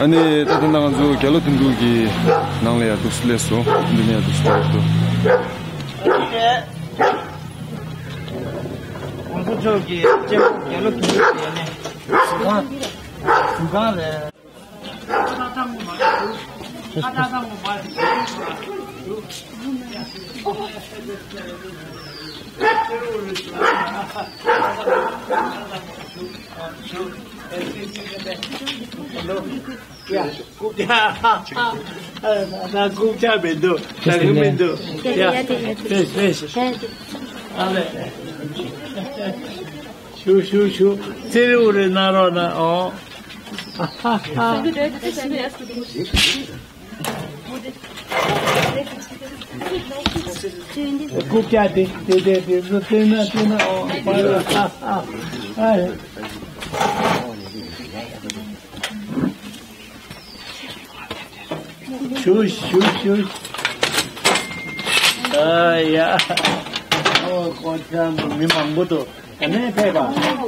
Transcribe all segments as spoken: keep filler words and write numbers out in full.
ཨ་ནི་ད་ལྟ་ང་ཚོ་རྒྱལ་ལོ་ཐུན་དྲུག་གི་ནང་ལ་ཡང་འདུག་སེ་སླེབས་སོང་། འདི་ནས་ཡང་འདུག་སེ་འགྲོ་འདུག ༸གོང་ས་མཆོག་གི་གཅེན་པོ་རྒྱལ་ལོ་ཐུན་དྲུག་གི་ནས་ཟུར་ཁང་ཟུར་ཁང་རེད། རྐུབ་བཀྱག་ད་རྐུབ་བཀྱག་མི་འདུག་ད་རིང་མི་འདུག་ཡ་ཡ་དེ་ཡ་དེ་ཕེས་ཕེས། ཡ་དེ། ཨ་ལེ། ཞུ་ཞུ་ཞུ། ཙི་རི་འུ་རི་གནང་རོགས་གནང་ཨོ། རྐུབ་བཀྱག་དེ་དེ་དེ་དེ་ཚོ་བསྟན་ན་བསྟན་ན་ཨོ། ཨ་ཨ་ཨ། ཞུ་ཞུ་ཞུ། ཨ་ཡ། ཨོ་ཀོ་ཅང་དུ་མི་མང་པོ་འདུག་ག་ནས་ཕེབས་པ།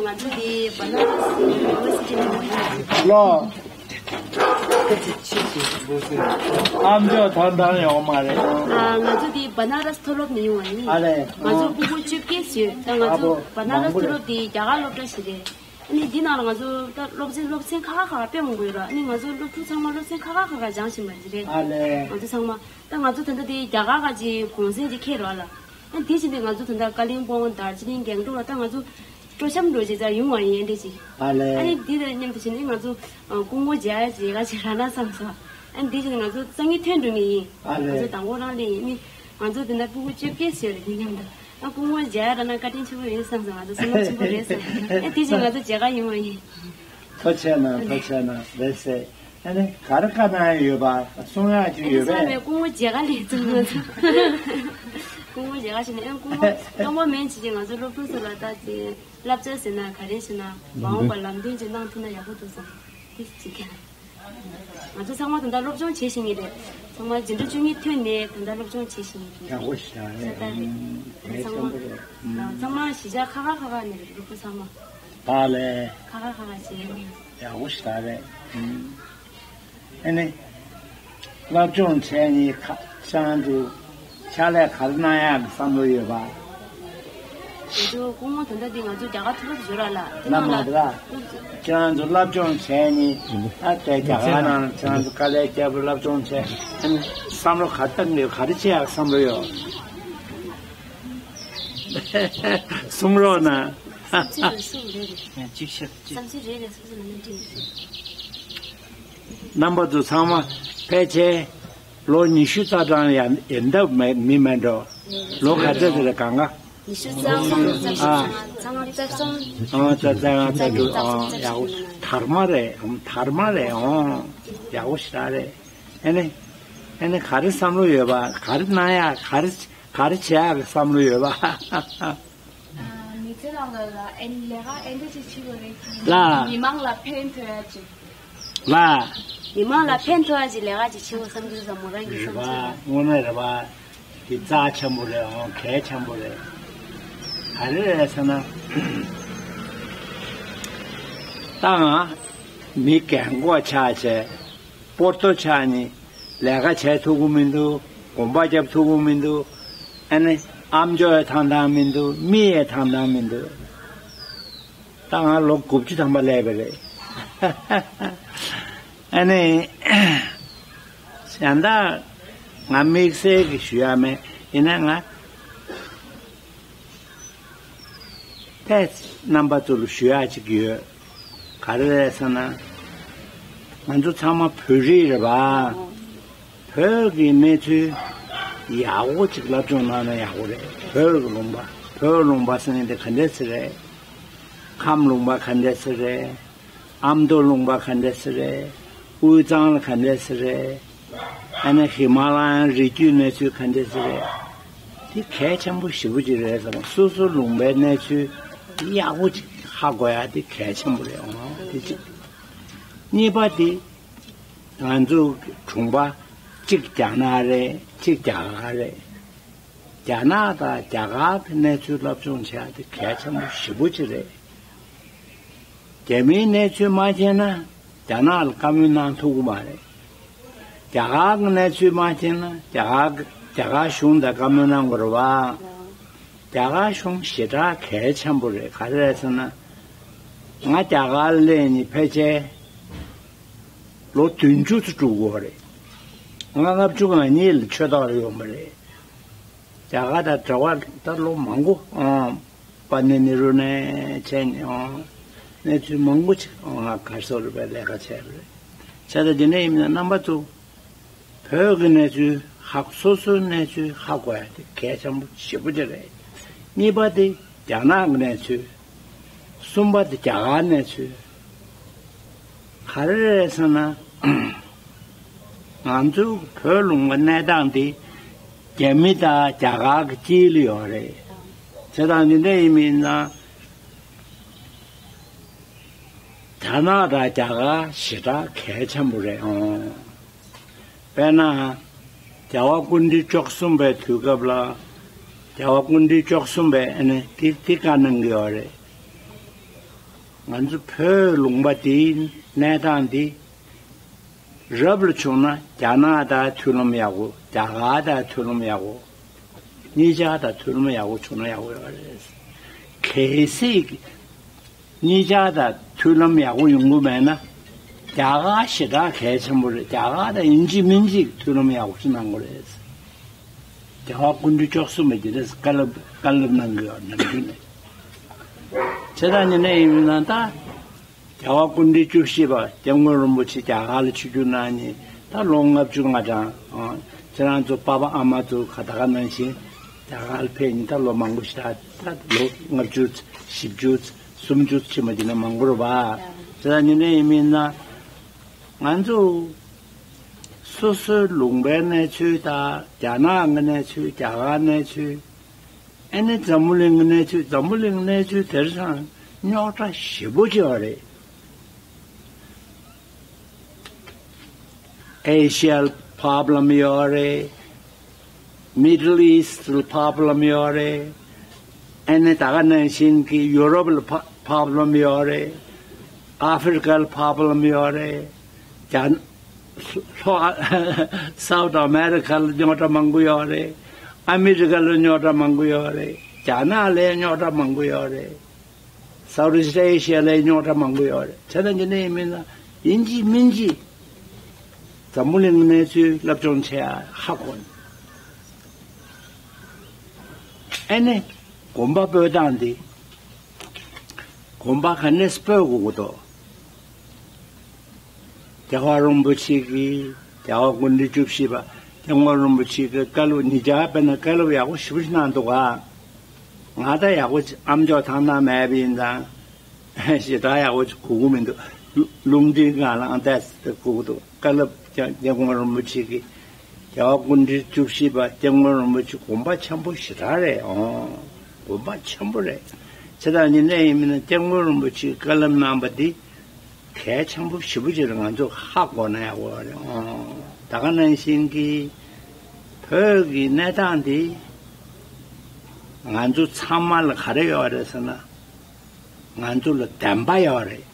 ང་ཚོ་འདི་བ་ན་ར་སི་ཡུ་ནི་ཝར་སི་ཊི་ནས་ཕེབས་པ། ལོ། ཨ་མཆོག་ཐང་ཐང་ཡོང་མ་རེད། ཨ་ང་ཚོ་འདི་བ་ན་ར་སི་མཐོ་སློབ་ནས་ཡོང་བ་ཡིན། ཨ་ལས། ང་ཚོ་ཨ་སྤུ་གུ་བཅོ་བརྒྱད་ཡོད། ད་ང་ཨ་ཚོ་བོ་བ་ན་ར་སི་མང་པོ་མཐོ་རེད། སློབ་འདི་རྒྱ་གར་སློབ་གྲྭ་ཞིག་རེད། ཨ་ནི་འདི་ནང་ལ་ང་ཚོ་ད་སློབ་ཚན་སློབ་ཚན་ཁག་ཁག་ཁག་དཔེ་མང་པོ་ཡོད་ར། ཨ་ནི་ང་ཚོ་སློབ་ཕྲུག་ཚང་མ་སློབ་ཚན་ཁག་ཁག་ཁག་ཁག་སྦྱངས་བཞིན་པ་འདི་རེད། ཨ་ལས། ང་ཚོ་ཚང་མ་ད་ང་ཚོ་ད་ལྟ་དེ་རྒྱ་གར་ཁག་ཅིག་གུང་སེང་ཅིག་འཁེལ་རོགས་ལ། ཨ་ནི་དེ་བཞིན་དུ་ང་ཚོ་ད་ལྟ་ཀ་ལིང་སྤོང་དར་ཇི་ལིང་སྒང་ཏོག་ལ་ད་ང་ཚོ་སྤྲོ་འཆམ་འགྲོ་བྱེད་ཙང་ཡོང་བ་ཡིན་ཨ་འདྲ་ཅིག་ཨ་ལས། ཨ་ནི་འདི་དང་མཉམ་དུ་བྱས་ནས་ང་ཚོ་སྐུ་ངོ་མཇལ་ཡ་ཅིག་ཡ་ག་ཅིག་རག་ན་བསམ་སོང་། ཨ་ནི་དེ་བཞིན་ང་ཚོ་སང་ཉིན་ཐོན་འགྲོ་ནི་ཡིན། ཨ་ང་ལས། ཚོ་དང་པོ་རང་ལས་ཡིན་ནི། ང་ཚོ་དེ་འདྲ་སྤུ་གུ་བཅོ་བརྒྱད་ཟེར་རེད་དེ་མཉམ་དུ། ཨ་སྐུ་ངོ་མཇལ་ཡ་རག་ན་བཀའ་དྲིན་ཆེན་པོ་ཡིན་བསམ་སོང་། ང་ཚོ་བསོད་ནམས་ཆེན་པོ་རེད་བསམ། ཨ་དེ་བཞིན་ང་ཚོ་མཇལ་ཁ་ཡོང་བ་ཡིན། ཐུགས་རྗེ་གནང་། ཨ་ཐུགས་རྗེ་གནང་། ལགས་སེ། ཨ་ནི་ག་རེ་བཀའ་གནང་ཡ་ཡོད་པ་གསུང་ཡ་ཅིག་ཡོད་པས། སྐུ་ངོ་མཇལ་ཁ་ལས་ཚུལ་ང་ཚོ། སྐུ་ངོ་མཇལ་ཁ་ཞིག་ནས་ཨ་སྐུ་ངོ་སྟོང་པ་མིན་ཅིག་ཅིག་ང་ཚོ་སློབ་ཕྲུག་ཚོ་ལ་ལྟ་ཅིག་བསླབ་བྱ་ཟེར་ན་ག་རེ་ཟེར་ན་མ་འོངས་པ་ལམ་སྟོན་ཅིག་གནང་ཐུབ་ན་ཡག་པོ་འདུག་བསམ། དེ་ཅིག་ང་ཚོ་ཚང་མ་ད་ལྟ་སློབ་སྦྱོང་བྱེད་བཞིན་ཡོད་རེད། ཚང་མ་འཛིན་གྲྭ་བཅུ་གཉིས་ཐོན་ནས་ད་ལྟ་སློབ་སྦྱོང་བྱེད་བཞིན་ཡོད་རེད། ཡག་པོ་ཞེ་དྲག་རེད། ས་ཏ་རེད། ཨུམ། གལ་ཚང་མ་ཆེན་པོ་རེད། ཨུམ། ཚང་མ་གཞིས་ཆགས་ཁག་ཁག་ཁག་ཁག་ནས་རེད། སློབ་ཕྲུག་ཚང་མ། ད་ལས། ཁག་ཁག་ཁག་ཁག་བྱས། ཡག་པོ་ཞེ་དྲག་རེད། ཨུམ། ཨ་ནི། སློབ་སྦྱོང་བྱས་ནས་ཁ་ཅང་དུ་ཕྱག་ལས་ག་རེ་གནང་ཡག་གི་བསམ་བློ་ཡོད་པ། ང་ཚོ་སྐུ་ངོ་ད་ལྟ་འདི་ང་ཚོ་རྒྱ་གར་མཐོ་སློབ་ཡོད་ར་ལ། བླ་མ་དེ་ལ། ཁྱེད་རང་ཚོ་སློབ་སྦྱོང་བྱས་ནས་ཨ་ཏེ་རྒྱ་གར་ནང་ཁྱེད་རང་ཚོ་དཀའ་ལས་རྒྱབ་པའི་སློབ་སྦྱོང་བྱས། བསམ་བློ་ག་རེ་བཏང་གི་ཡོད། ག་རེ་བྱེད་ཡག་བསམ་བློ་ཡོད། གསུང་རོགས་གནང་། བསམ་ཚུལ་རེ་གསུང་རེ་རེ། གཅིག་བཤད་གཅིག་བསམ་ཚུལ་རེ་རེ་གསུང་ཚུལ་ནང་འདྲེན་རེད། རྣམ་པ་ཚོ་ཚང་མ་ཕལ་ཆེར་ལོ་ཉི་ཤུ་རྩ་གྲངས་ཡང་ཡིན་སྟབས་མི་མིན་འགྲོ། ལོ་ག་ཚོད་ཚོད་རེད་གང་ག་ཉི་ཤུ་རྩ་གསུམ་རྩ་བཞི། ཨ། ཚང་མ་རྩ་གསུམ། ཨ་རྩ་རྩ་ལྔ་རྩ་དྲུག་ཨ་ཡག་པོ་དར་མ་རེད། དར་མ་རེད། ཨོ་ཡག་པོ་ཞེ་དྲག་རེད། ཨ་ནི་ཨ་ནི་ག་རེ་བསམ་བློ་ཡོད་པ། ག་རེ་གནང་ཡག་ག་རེ་ག་རེ་བྱེད་ཡག་གི་བསམ་བློ་ཡོད་པ། མི་ཚེ་ནང་ལ་ལ་ཨེ་ལས་ཀ་ཨེ་འདྲ་ཅིག་བྱེད་དགོས་རེད། ལ། མི་མང་ལ་ཕན་ཐོགས་ཡ་ཅིག་ལ། མི་མང་ལ་ཕན་ཐོགས་ཡ་ཅིག་ལས་ཀ་ཅིག་བྱེད་དགོས་བསམ་གྱི་འདུག་ཟེར་མོ་རང་གི་རེད་བསམ་པ་ཚུལ། དངོས་གནས་རེད་པ། འདི་རྩ་ཆེན་པོ་རེད་ཨང་། གལ་ཆེན་པོ་རེད། ག་རེ་རེད་ཟེར་ན། ད་ང་མི་རྒན་གོག་ཆགས་བྱས། སྤོར་ཏོ་ཆགས་ནས་ལས་ཀ་བྱེད་ཐུབ་ཀྱི་མི་འདུག་དགོན་པ་རྒྱབ་ཐུབ་ཀྱི་མི་འདུག་ཨ་ནི་ཨ་མཆོག་ཡང་ཐང་ཐང་མི་འདུག་མི་ཡང་ཐང་ཐང་མི་འདུག་ད་ང་ལོ་དགུ་བཅུ་ཐམ་པ་སླེབས་པ་རེད། ཨ་ནི་གཞན་དག་ང་དམིགས་བསལ་གྱི་ཞུ་ཡ་མེད། ཡིན་ན་ང་ད་རྣམ་པ་ཚོ་ལ་ཞུ་ཡག་ཅིག་ཡོད། ག་རེ་རེད་ཟེར་ན། ང་ཚོ་ཚང་མ་བོད་རིགས་རེད་པ། བོད་ཀྱི་གནས་ཚུལ་ཡག་པོ་ཅིག་སློབ་སྦྱོང་གནང་ན་ཡག་པོ་རེད། བོད་ཀྱི་ལུང་པ། བོད་ལུང་པ་ཟེར་མཁན་དེ་ག་འདྲས་ཟེར་རེད། ཁམས་ལུང་པ་ག་འདྲས་ཟེར་རེད། ཨ་མདོ་ལུང་པ་ག་འདྲས་ཟེར་རེད། དབུས་གཙང་ལ་ག་འདྲས་ཟེར་རེད། ཨ་ནི་ཧི་མ་ལ་ཡའི་རི་རྒྱུད་གནས་ཚུལ་ག་འདྲས་ཟེར་རེད། དེ་གལ་ཆེན་པོ་ཞེ་པོ་ཅིག་རེད་ཟེར། སོ་སོ་ལུང་པའི་གནས་ཚུལ་ཡག་པོ་ཅིག་ཧ་གོ་ཡ་དེ་གལ་ཆེན་པོ་རེད་འོང་། དེ་གཅིག་གཉིས་པ་དེ་ང་ཚོ་གྲོང་པ་གཅིག་རྒྱ་ནག་རེད། གཅིག་རྒྱ་གར་རེད། རྒྱ་ནག་དང་རྒྱ་གར་གྱི་གནས་ཚུལ་སློབ་སྦྱོང་བྱེད་ཡ་དེ་གལ་ཆེན་པོ་ཞེ་པོ་ཅིག་རེད། རྒྱ་མིའི་གནས་ཚུལ་མ་མཁྱེན་ན། རྒྱ་ནག་ལ་བཀའ་མོལ་གནང་ཐུབ་ཀྱི་མ་རེད། རྒྱ་གར་གྱི་གནས་ཚུལ་མ་མཁྱེན་ན་རྒྱ་གར་རྒྱ་གར་གཞུང་དང་བཀའ་མོལ་གནང་དགོས་རེད་བ། རྒྱ་གར་གཞུང་ཞེ་དྲག་གལ་ཆེན་པོ་རེད། ག་རེ་རེད་ཟེར་ན། ང་རྒྱ་གར་ལ་སླེབས་ནས་ཕལ་ཆེར་ལོ་བདུན་ཅུ་ཙམ་འགྲོ་གི་ཡོད་རེད། ང་ལྔ་བཅུ་ང་གཉིས་ལ་ཆོས་ཐོག་ལ་ཡོང་པ་རེད། རྒྱ་གར་དང་འབྲེལ་བ་ད་ལོ་མང་པོ་ཨང་། པ་ནི་ནི་རུ་ནས་བྱས་ནས་ཨང་། གནས་ཚུལ་མང་པོ་ཅིག་ང་གར་སོ་རུ་པའི་ལས་ཀ་བྱས་པ་རེད། བྱས་ཙང་དེ་འདྲ་ཡིན་ན་རྣམ་པ་ཚོ་བོད་ཀྱི་གནས་ཚུལ་ཧ་སོ་སོའི་གནས་ཚུལ་ཧ་གོ་ཡ་དེ་གལ་ཆེན་པོ་ཞེ་པོ་ཅིག་རེད། གཉིས་པ་དེ་རྒྱ་ནག་གི་གནས་ཚུལ། གསུམ་པ་དེ་རྒྱ་གར་གནས་ཚུལ། ག་རེ་རེད་ཟེར་ན། ང་ཚོའི་བོད་ལུང་པ་གནས་སྟངས་འདི་རྒྱ་མི་དང་རྒྱ་གར་གྱི་དཀྱིལ་ལ་ཡོད་རེད། བྱས་ཙང་འདི་འདྲ་ཡིན་མིན་ན། རྒྱ་ནག་དང་རྒྱ་གར་ཞེ་དྲག་གལ་ཆེན་པོ་རེད་ཨང་། དཔེར་ན། རྒྱལ་བ་སྐུ་ཕྲེང་བཅུ་གསུམ་པའི་དུས་སྐབས་ལ། རྒྱལ་བ་སྐུ་ཕྲེང་བཅུ་གསུམ་པས་ཨ་ནི་དེ་དེ་བཀའ་གནང་གི་ཡོད་རེད། ང་ཚོ་བོད་ལུང་པ་དེའི་གནས་སྟངས་འདི་རབ་ལ་བྱུང་ན་རྒྱ་ནག་དང་མཐུན་ལམ་ཡག་པོ། རྒྱ་གར་དང་མཐུན་ལམ་ཡག་པོ། གཉིས་ཆ་དང་མཐུན་ལམ་ཡག་པོ་བྱུང་ན་ཡག་པོ་ཡོད་རེད། གལ་སྲིད་གཉིས་ཆ་དང་མཐུན་ལམ་ཡག་པོ་ཡོང་གི་མེད་ན། རྒྱ་གར་ཞེ་དྲག་གལ་ཆེན་པོ་རེད། རྒྱ་གར་དང་ཡིན་གཅིག་མིན་གཅིག་མཐུན་ལམ་ཡག་པོ་ཞིག་གནང་དགོས་རེད། རྒྱལ་བ་སྐུ་ཕྲེང་བཅུ་གསུམ་པས་དེ་འདྲ་བཀའ་སློབ་བཀའ་སློབ་གནང་གི་ཡོད་ནམ་རྒྱུན་ནས། བྱས་ཙང་ཉིན་ནས་ཡིན་ན་ད། རྒྱལ་བ་སྐུ་ཕྲེང་བཅུ་བཞི་པ་སྐྱབས་མགོན་རིན་པོ་ཆེ་རྒྱ་གར་ལ་ཆིབས་བསྒྱུར་གནང་ནས་ད་ལོ་ལྔ་བཅུ་ང་གྲངས་ཨང་། ཁྱེད་རང་ཚོ་པ་ཕ་ཨ་མ་ཚོ་ག་ད་ག་ནང་བཞིན་རྒྱ་གར་ལ་ཕེབས་ནས་ད་ལོ་མང་པོ་ཞིག་ད་ད་ལོ་ལྔ་བཅུ་བཞི་བཅུ་སུམ་ཅུ་ཕྱིན་པ་དེ་ན་མང་པོ་རེད་བ། དེ་ད་ཉིན་ནས་ཡིན་མིན་ན་ང་ཚོ་སོ་སོའི་ལུང་པའི་གནས་ཚུལ་དང་རྒྱ་ནག་གི་གནས་ཚུལ། རྒྱ་གར་གནས་ཚུལ། ཨ་ནི་འཛམ་བུ་གླིང་གི་གནས་ཚུལ། འཛམ་བུ་གླིང་གི་གནས་ཚུལ་དེར་སང་རྙོག་དྲ་ཞེ་པོ་ཅིག་ཡོད་རེད། ཨེ་ཤི་ཡ་ལ་པོ་རོབ་ལེམ་ཡོད་རེད། མི་ཌལ་ཨི་སི་ཊི་ལ་པོ་རོབ་ལེམ་ཡོད་རེད། ཨ་ནི་ད་ག་ནང་བཞིན་གྱི་ཡུ་རོབ་ལ་པོ་རོབ་ལེམ་ཡོད་རེད། ཨ་ཧྥེ་རི་ཀ་ལ་པོ་རོབ་ལེམ་ཡོད་རེད། རྒྱ་ལྷོ་ཨ་སའུ་ཐི་ཨ་མེ་རི་ཀ་ལ་རྙོག་དྲ་མང་པོ་ཡོད་རེད། ཨ་མི་རི་ཀ་ལ་རྙོག་དྲ་མང་པོ་ཡོད་རེད། རྒྱ་ནག་ལ་རྙོག་དྲ་མང་པོ་ཡོད་རེད། སའུ་ཐི་ཨི་སི་ཊི་ཨེ་ཤི་ཡ་ལ་རྙོག་དྲ་མང་པོ་ཡོད་རེད། བྱས་ཙང་འདི་འདྲ་ཡིན་མིན་ན་ཡིན་གཅིག་མིན་གཅིག་འཛམ་བུ་གླིང་གི་གནས་ཚུལ་སློབ་སྦྱོང་བྱེད་ཡ་ཧ་གོ་ནས། ཨ་ནི་གོམ་པ་སྤོས་སྟངས་འདི། གོམ་པ་ག་ནས་སྤོས་དགོས་ཀྱི་འདུག་རྒྱལ་བ་རིན་པོ་ཆེ་གིས། རྒྱལ་བ་སྐུ་ཕྲེང་བཅུ་བཞི་པ་སྐྱབས་མགོན་རིན་པོ་ཆེ་གིས་བཀའ་སློབ་ཉིས་བརྒྱ་དཔེར་ན་བཀའ་སློབ་ཡག་པོ་ཞེ་པོ་ཞིག་གནང་འདུག་ག་ང་ད་ཡག་པོ་ཅིག་ཨ་མཆོག་ཐང་ན་མེད་པ་ཡིན་ཙང་ཞེ་དྲག་ཡག་པོ་ཅིག་གོ་གི་མི་འདུག་རླུང་འཕྲིན་སྒང་ལ་ཨང་ཏོག་ཙམ་གོ་གི་འདུག་བཀའ་སློབ་སྐྱབས་མགོན་རིན་པོ་ཆེ་གིས། རྒྱལ་བ་སྐུ་ཕྲེང་བཅུ་བཞི་པ་སྐྱབས་མགོན་རིན་པོ་ཆེ་དགོངས་པ་ཆེན་པོ་ཞེ་དྲག་རེད་ཨང་། དགོངས་པ་ཆེན་པོ་རེད། བྱས་ཙང་ཡིན་ནའི་ཡིན་མིན་ན་སྐྱབས་མགོན་རིན་པོ་ཆེས་བཀའ་སློབ་གནང་པ་འདི་གལ་ཆེན་པོ་ཞེ་པོ་ཅིག་རེད། ང་ཚོ་ཧ་གོ་ན་ཡག་པོ་རེད་ཨང་། ད་ག་ནང་བཞིན་གྱི་བོད་ཀྱི་གནས་སྟངས་འདི་ང་ཚོ་ཚང་མ་ལ་ག་རེ་ཡོད་རེད་ཟེར་ན། ང་ཚོ་ལ་བདེན་པ་ཡོད་རེད།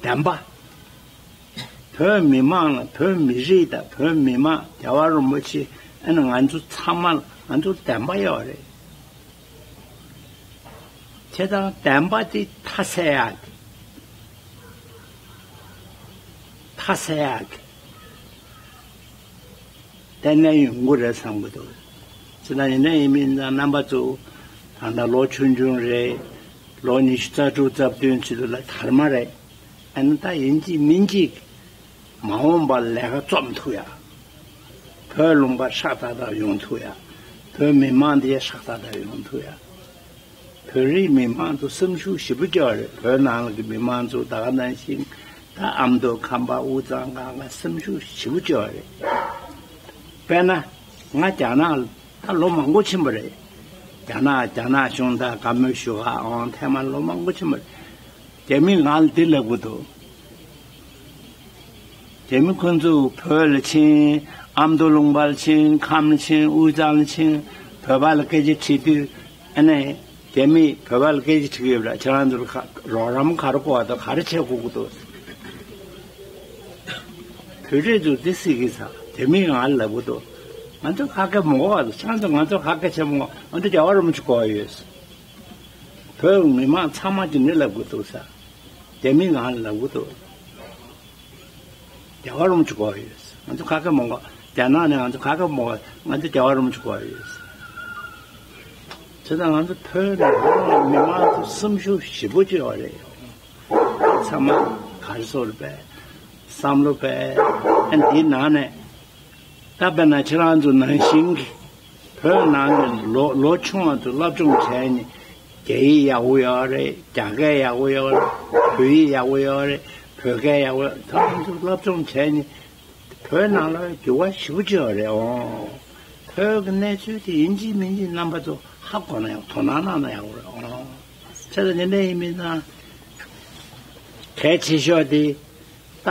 བདེན་པ། བོད་མི་མང་ལ། བོད་མི་རིགས་དང་བོད་མི་མང་། རྒྱལ་བ་རིན་པོ་ཆེ། ཨ་ནི་ང་ཚོ་ཚང་མ་ལ་ང་ཚོ་བདེན་པ་ཡོད་རེད། བྱས་ཙང་བདེན་པ་དེ་མཐའ་གསལ་ཡག་གི། མཐའ་གསལ་ཡག་གི། གཏན་ནས་ཡོང་གི་རེད་བསམ་གྱི་འདུག་བྱས་ཙང་ཡིན་ན་ཡིན་མིན་ན་རྣམ་པ་ཚོ་ད་ལྟ་ལོ་ཆུང་ཆུང་རེད། ལོ་ཉི་ཤུ་རྩ་དྲུག་རྩ་བདུན་ཆེད་དུ་ལ་དར་མ་རེད། ཨ་ནི་ད་ཡིན་གཅིག་མིན་གཅིག་མ་འོངས་པར་ལས་ཀ་རྩོམ་ཐུབ་ཡ། བོད་ལུང་པ་ཧྲག་ཏག་ཏག་ཡོང་ཐུབ་ཡ། བོད་མི་མང་འདི་ཧྲག་ཏག་ཏག་ཡོང་ཐུབ་ཡ། བོད་རིགས་མི་མང་ཚོ་སེམས་ཤུགས་ཞེ་པོ་སྐྱེ་བ་རེད། བོད་ནང་ལ་གི་མི་མང་ཚོ་ད་ག་ནང་བཞིན་ད་ཨ་མདོ་ཁམས་པ་དབུས་གཙང་ཁག་ལ་སེམས་ཤུགས་ཞེ་པོ་སྐྱེ་བ་རེད། དཔེར་ན་ང་རྒྱ་ནག་ལ་ད་ལོ་མང་པོ་ཕྱིན་པ་རེད། རྒྱ་ནག་རྒྱ་ནག་གཞུང་དང་བཀའ་མོལ་ཞུ་ག་འོང་ཐེངས་མ་ལོ་མང་པོ་ཕྱིན་པ་རེད། རྒྱ་མིས་ང་ལ་འདི་ལབ་གི་འདུག་རྒྱ་མི་ཁོ་ཚོ་བོད་ལ་ཕྱིན། ཨ་མདོ་ལུང་པ་ལ་ཕྱིན། ཁམས་ལ་ཕྱིན། དབུས་གཙང་ལ་ཕྱིན། བོད་པ་ལ་སྐད་ཆ་དྲིས་དུས་ཨ་ནི་རྒྱ་མིས་བོད་པ་ལ་སྐད་ཆ་དྲི་གི་ཡོད་པ་རེད། ཁྱེད་རང་ཚོ་ལ་ག་རོགས་རམ་ག་རེ་དགོས་པ་དང་ག་རེ་བྱེད་དགོས་ཀྱི་འདུག་བོད་རིགས་ཚོ་འདི་སྲིད་ཀྱི་ཚ་དེ་མིན་ང་ལབ་གི་འདུག་ང་ཚོ་ཁ་སྐད་མི་གོ་བ་དང་ཆང་ཚོ་ང་ཚོ་ཁ་སྐད་ཆེན་མོ་ང་ཚོ་རྒྱལ་བ་རིན་པོ་ཆེ་གོ་ཡོད། བོད་མི་མང་ཚང་མ་གྱི་ནི་ལབ་གི་འདུག་ས། དེ་མིན་ང་ལབ་གི་འདུག་རྒྱལ་བ་རིན་པོ་ཆེ་གོ་ཡོད། ང་ཚོ་ཁ་སྐད་མི་གོ་རྒྱ་ནག་ནས་ང་ཚོ་ཁ་སྐད་མི་གོ་ང་ཚོ་རྒྱལ་བ་རིན་པོ་ཆེ་གོ་ཡོད། བྱས་ཙང་ང་ཚོ་བོད་ནང་མི་མང་ཚོ་སེམས་ཤུགས་ཞེ་པོ་ཅིག་ཡོད་རེད། ཚང་མ་ག་རེ་ཟེར་དགོས་རེད་པས། བསམ་བློ་པས། ཨ་འདིའི་ནང་ནས་ད་དཔེར་ན་ཁྱེད་རང་ཚོ་ནང་བཞིན་གྱི་བོད་ནང་གི་ལོ་ལོ་ཆུང་བ་ཚོ་སློབ་སྦྱོང་བྱས་ནས་རྒྱ་ཡིག་ཡག་པོ་ཡོད་རེད། རྒྱ་སྐད་ཡག་པོ་ཡོད་རེད། བོད་ཡིག་ཡག་པོ་ཡོད་རེད། བོད་སྐད་ཡག་པོ་ཡོད་རེད། ད་ང་ཚོ་སློབ་སྦྱོང་བྱས་ནས་བོད་ནང་ལ་འགྱུར་བ་ཞེ་པོ་ཅིག་ཡོད་རེད་ཨོ། བོད་ཀྱི་གནས་ཚུལ་དེ་ཡིན་གཅིག་མིན་གཅིག་རྣམ་པ་ཚོ་ཧ་གོ་ན་ཡང་དོ་སྣང་གནང་ན་ཡག་པོ་རེད་ཨོ། བྱས་ཙང་དེ་འདྲ་ཡིན་མིན་ཙང་གལ་ཆེ་ཤོས་དེ་ད་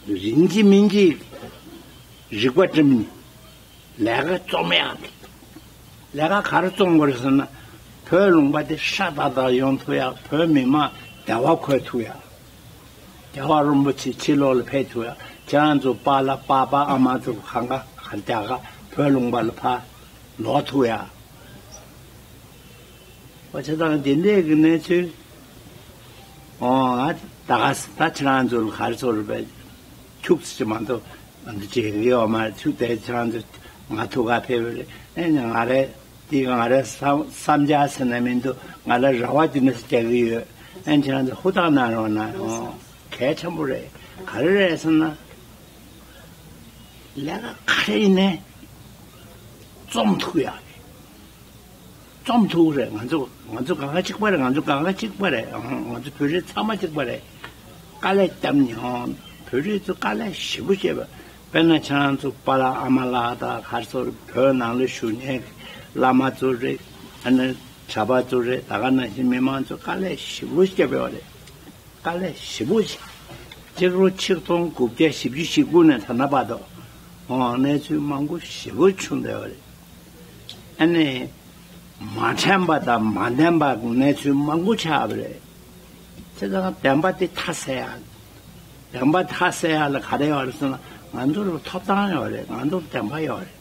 ཡིན་གཅིག་མིན་གཅིག་རིག་པ་བསྒྲིམས་ནས་ལས་ཀ་རྩོམ་ཡག་དེ། ལས་ཀ་ག་རེ་རྩོམ་དགོས་རེད་ཟེར་ན། བོད་ལུང་པ་དེ་ཧྲ་ཏག་ཏག་ཡོང་ཐུབ་ཡག་བོད་མི་མང་བདེ་བ་འཁོད་ཐུབ་ཡག་རྒྱལ་བ་རིན་པོ་ཆེ་ཕྱི་ལོགས་ལ་ཕེབས་ཐུབ་ཡག་ཁྱེད་རང་ཚོ་པཱ་ལགས་པཱ་པཱ་ཨ་མ་ཚོ་གང་ག་ག་རྒྱ་གར་བོད་ལུང་པ་ལ་ཕར་ལོག་ཐུབ་ཡག་འོ་བྱས་ཙང་དེ་འདྲས་ཀྱི་གནས་ཚུལ། འོ་ང་ད་ག་ས་ད་ཁྱེད་རང་ཚོ་ལ་ག་རེ་ཟེར་དགོས་རེད་པས། ཁྱུག་ཙམ་ཅིག་མ་གཏོགས་ང་ཚོ་བྱེད་ཀྱི་ཡོད་མ་རེད། ཁྱུག་དེ་ཁྱེད་རང་ཚོ་ང་ཐུག་ག་ཕེབས་པ་རེད། ཨེ་ནི་ང་རེ་འདི་ང་རེ་བསམ་བསམ་འཆར་ཟེར་ན་མི་འདུག་ང་ལ་རེ་བ་འདི་འདྲ་ཞིག་རྒྱག་གི་ཡོད། ཨེ་ཁྱེད་རང་ཚོ་ཧུར་ཐག་གནང་རོགས་གནང་། འོ་གལ་ཆེན་པོ་རེད། ག་རེ་རེད་ཟེར་ན། ལས་ཀ་ག་རེ་ཡིན་ནའི་རྩོམ་ཐུབ་ཡག་རེད། རྩོམ་ཐུབ་རེད། ང་ཚོ་ང་ཚོ་གང་ག་གཅིག་པ་རེད། ང་ཚོ་གང་ག་གཅིག་པ་རེད། ང་ཚོ་བོད་རིགས་ཚང་མ་གཅིག་པ་རེད། དཀའ་ལས་བརྒྱབ་མྱོང་། བོད་རིགས་ཚོ་དཀའ་ལས་ཞེ་པོ་བྱས་པ། དཔེར་ན་ཁྱེད་རང་ཚོ་པཱ་ལགས་ཨ་མ་ལགས་དང་ག་རེ་ཟེར་བོད་ནང་ལ་བཞུགས་མཁན་གྱི་བླ་མ་ཚོ་རེད། ཨ་ནི་གྲྭ་པ་ཚོ་རེད། ད་ག་ནང་བཞིན་མི་མང་ཚོ་དཀའ་ལས་ཞེ་པོ་བརྒྱབ་ཡོད་རེད། དཀའ་ལས་ཞེ་པོ་ཞིག་སྤྱི་ལོ་ཆིག་སྟོང་དགུ་བརྒྱ་བཞི་བཅུ་ཞེ་དགུ་ནས་ད་ལྟ་བར་དུ་འོ་གནས་ཚུལ་མང་པོ་ཞེ་པོ་བྱུང་བསྡད་ཡོད་རེད། ཨ་ནི་མ་དྲན་པ་དང་མ་བདེན་པ་གནས་ཚུལ་མང་པོ་ཆགས་པ་རེད། བྱས་ཙང་བདེན་པ་དེ་མཐའ་གསལ་ཡག་བདེན་པ་མཐའ་གསལ་ཡག་ལ་ག་རེ་ཡོད་རེད་ཟེར་ན། ང་ཚོར་ཐོབ་ཐང་ཡོད་རེད། ང་ཚོར་བདེན་པ་ཡོད་རེད།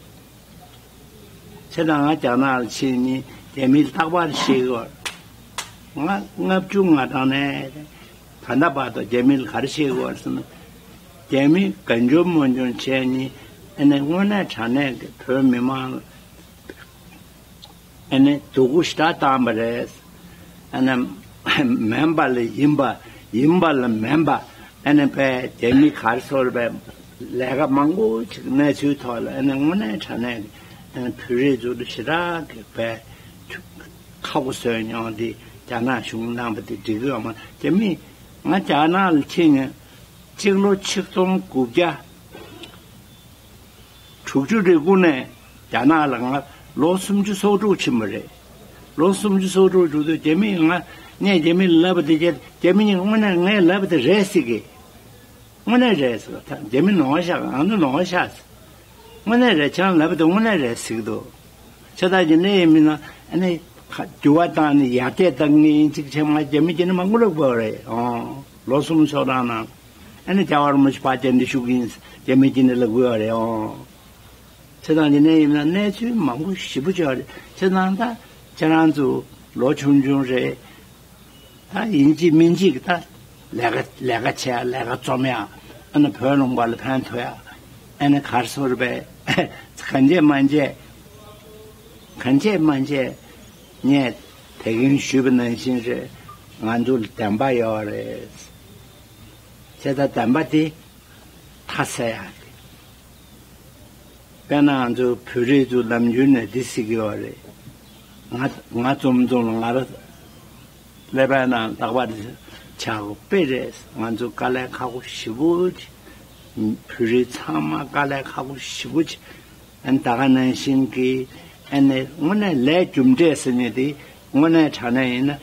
བྱས་ཙང་ང་རྒྱ་ནག་ལ་ཕྱིན་ནས་རྒྱ་མིར་རྟག་པར་བཤད་ཀྱི་ཡོད། ང་ལྔ་བཅུ་ང་གྲངས་ནས་ད་ལྟ་བར་དུ་རྒྱ་མི་ལ་ག་རེ་བཤད་ཀྱི་ཡོད་ཟེར་ན། རྒྱ་མི་གང་བྱུང་མང་བྱུང་བྱས་ནས་ཨ་ནི་དངོས་གནས་དྲང་གནས་ཀྱི་བོད་མི་མང་ལ་ཨ་ནི་སྡུག་པོ་ཞེ་དྲག་བཏང་བ་རེད། ཨ་ནི་མིན་པ་ལ་ཡིན་པ། ཡིན་པ་ལ་མིན་པ། ཨ་ནི་བས་རྒྱ་མི་ག་རེ་ཟེར་བས་ལས་ཀ་མང་པོ་ཅིག་གནས་ཚུལ་ཐོག་ལ་ཨ་ནི་དངོས་གནས་དྲང་གནས་ཀྱི་ཨ་ནི་བོད་རིགས་ཚོ་ལ་ཞེ་དྲག་གི་བས་ཁག་པོ་བཟོས་མྱོང་དེ་རྒྱ་ནག་གཞུང་གནང་བ་དེ་འགྲིག་གི་ཡོད་མ་རེད། དེ་མིན་ང་རྒྱ་ནག་ལ་ཕྱིན་ནས་གཅིག་ལོ་ཆིག་སྟོང་དགུ་བརྒྱ་དྲུག་ཅུ་རེ་དགུ་ནས་རྒྱ་ནག་ལ་ང་ལོ་སུམ་ཅུ་སོ་དྲུག་ཕྱིན་པ་རེད། ལོ་སུམ་ཅུ་སོ་དྲུག་འགྲོ་དུས་རྒྱ་མིས་ང་ངས་རྒྱ་མི་ལ་ལབ་པ་དེ་རྒྱ་རྒྱ་མི་གཉིས་དངོས་གནས་ངས་ལབ་པ་དེ་རེད་ཟེར་གི། དངོས་གནས་རེད་ཟེར་བ་ད་རྒྱ་མི་ནོར་བ་ཤག་ང་ཚོ་ནོར་བ་ཤག་ཟེར། དངོས་གནས་རེད། ཁྱེད་རང་ལབ་པ་དེ་དངོས་གནས་རེད་ཟེར་གི་འདུག་བྱས་ཙང་རྒྱུ་མཚན་ཡིན་མིན་ན་ཨ་ནི་ཁ་འགྱུར་བ་བཏང་ནས་ཡར་རྒྱས་བཏང་མཁན་ཡིན་གཅིག་བྱས་མ་རྒྱ་མི་རྒྱ་ནི་མང་པོ་ལབ་དགོས་རེད་ཨང་། ལོ་གསུམ་སོ་གྲངས་ནང་ཨ་ནི་རྒྱལ་བ་རིན་པོ་ཆེ་ཕར་རྒྱ་འདི་བཞུགས་ཡིན་རྒྱ་མི་རྒྱ་ནི་ལབ་དགོས་རེད་ཨང་། བྱས་ཙང་རྒྱུ་མཚན་ཡིན་མིན་ན་གནས་ཚུལ་མང་པོ་ཞེ་པོ་ཅིག་ཡོད་རེད། བྱས་ཙང་ད་ཁྱེད་རང་ཚོ་ལོ་ཆུང་ཆུང་རེད། ད་ཡིན་གཅིག་མིན་གཅིག་ད་ལས་ཀ་ལས་ཀ་བྱས་ལས་ཀ་རྩོམ་ཡ་ཨ་ནི་བོད་ལུང་པ་ལ་ཕན་ཐོགས་ཡ་ཨ་ནི་གར་སོར་བས་གང་བྱས་མ་བྱས་གང་བྱས་མ་བྱས་ངས་དེ་གིན་ཞུས་པ་ནང་བཞིན་རེད། ང་ཚོ་ལ་བདེན་པ་ཡོད་རེད། བྱས་ད་བདེན་པ་དེ་མཐའ་གསལ་ཡ་རེད། དཔེར་ན་ང་ཚོ་བོད་རིགས་ཚོ་ནམ་རྒྱུན་ནས་འདི་ཟེར་གྱི་ཡོད་རེད། ང་ང་འཛོམས་འཛོམས་ང་ར་ཀླད་པའི་ནང་རྟག་པར་ཆགས་དགོས་དཔེ་རེད། ང་ཚོ་དཀའ་ལས་ཁག་པོ་ཞེ་པོ་ཅིག་བོད་རིགས་ཚང་མ་དཀའ་ལས་ཁག་པོ་ཞེ་པོ་ཅིག་ཨ་ནི་ད་ག་ནང་བཞིན་གྱི་ཨ་ནི་དངོས་གནས་ལས་རྒྱུ་འབྲས་ཟེར་མཁན་དེ་དངོས་གནས་དྲང་གནས་ཡིན་ན་